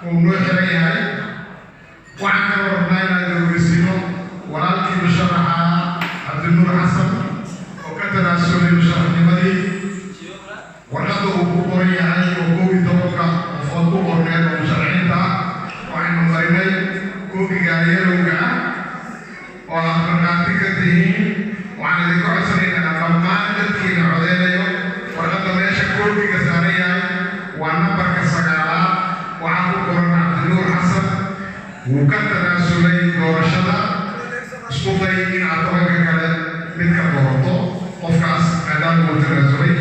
Uu noo xiran yahay. Waxaan kaloo rabnaa inaan ogeysiino walaalkii musharaxa Cabdinuur Xasan oo ka tanaasulay musharaxnimadii. Warqadda uu ku qoran yahay oo 11-ka qofood ku qorneed oo musharaxiinta ah waxaynu marinay koobiga yellowga ah oo aad markhaati ka tihiin. Waxaan idinka codsanaynaa dhammaan dadkiina codeynayo, warqadda meesha koobiga saaran yahay waa nambarka 9aad, waxaa ku qoran Cabdinuur Xasan. Wuu ka tanaasulay doorashada. Isku day inaad 10-ka kale mid ka doorato qofkaas maadaama uu tanaasulay.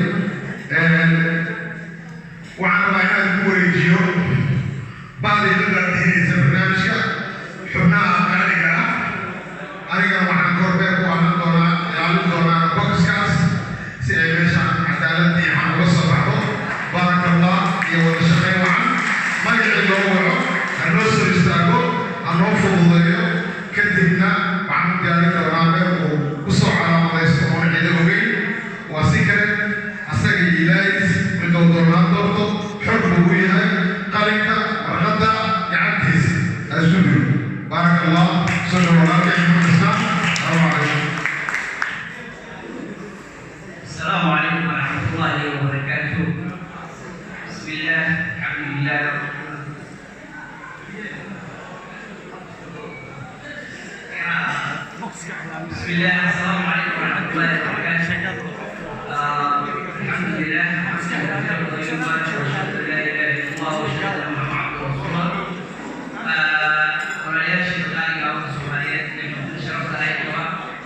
Waxaan rabaa inaan ku wareejiyo bacdii la daadihinaysa barnaamijka, xubnaha qaaliga ah. Anigana waxaan korbeer ku ahaan doonaa, ilaalin doonaa boxkaas si ay meesha cadaalad iyo xaq uga soo baxdo. Baaraka Allah iyo wada shaqayn wacan. Magacii loo waco ha noo soo istaago, ha noo fududeeyo. Kadibna waxaan u diyaarin doonaa meel uu ku soo calaamadaysto oon cida ogeyn. Waa si kale asaga iyo Ilaahis midoo doonaan doorto, xor buu u yahay. Qalinka warqadda gacantiisa ha isku diro. Baaraka Allah. Soo dhawo walaalkay Maxamed Islaan. Salaamu calaykum. السلام عليكم ورحمة الله وبركاته. بسم الله، الحمد لله. بسم الله، السلام عليكم ورحمة الله وبركاته. الحمد لله، حمدا طيبا، واشهد ان لا اله الا الله واشهد ان محمدا عبده ورسوله. Walaalayaashii qaaliga ah oo Soomaaliyeed ee sharafta leh,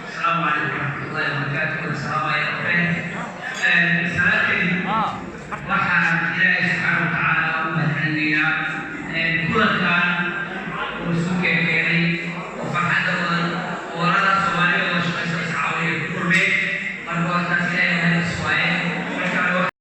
asalaamu calaykum waraxmatullahi wabarakaatuh. Salaamaya salaad kadib, waxaan Ilaahay subxaana wa tacaala u mahadcelinayaa kulankan.